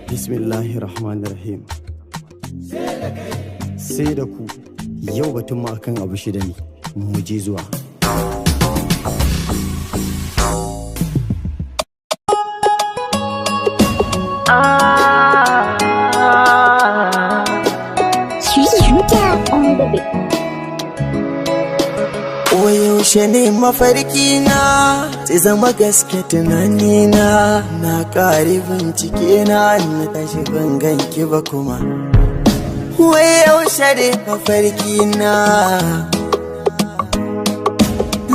Bismillahirrahmanirrahim. Sai da ku yau batun mu akan abu shida ne, mu je zuwa. Shuka on the beat. Yaushe ne mafarki na zai zama gaske tunani na na ƙari bincike na na tashi ban ganki ba kuma. Wai yaushe ne mafarki na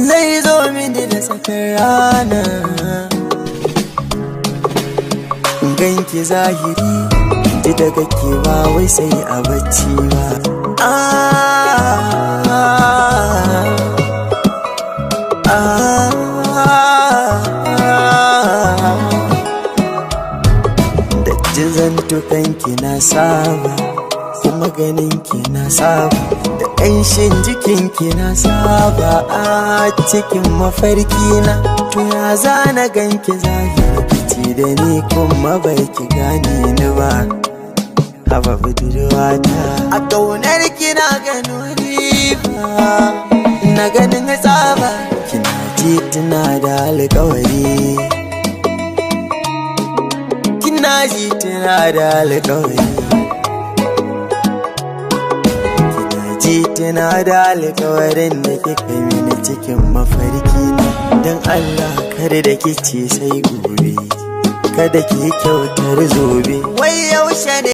zai zo mini da tsakar rana. Ganki zahiri ji daga ke ba wai sai a bacci ba. Ah, Da jin zantukanki na saba, kuma ganinki na saba, da ƙanshin jikinki na saba a cikin mafarki na. To ya zana ganki zahiri kici da ni kuma bai ki gane ni ba. Haba budurwata, a ƙaunar ki na gano riba, na ganin tsaba, kina ji tana da alƙawari. Kina ji tana da alƙawari. Kina ji tana da alƙawarin da kika mini cikin mafarki na. Don Allah kada da kice sai gobe, kada ki kyautar zobe. Wai yaushe ne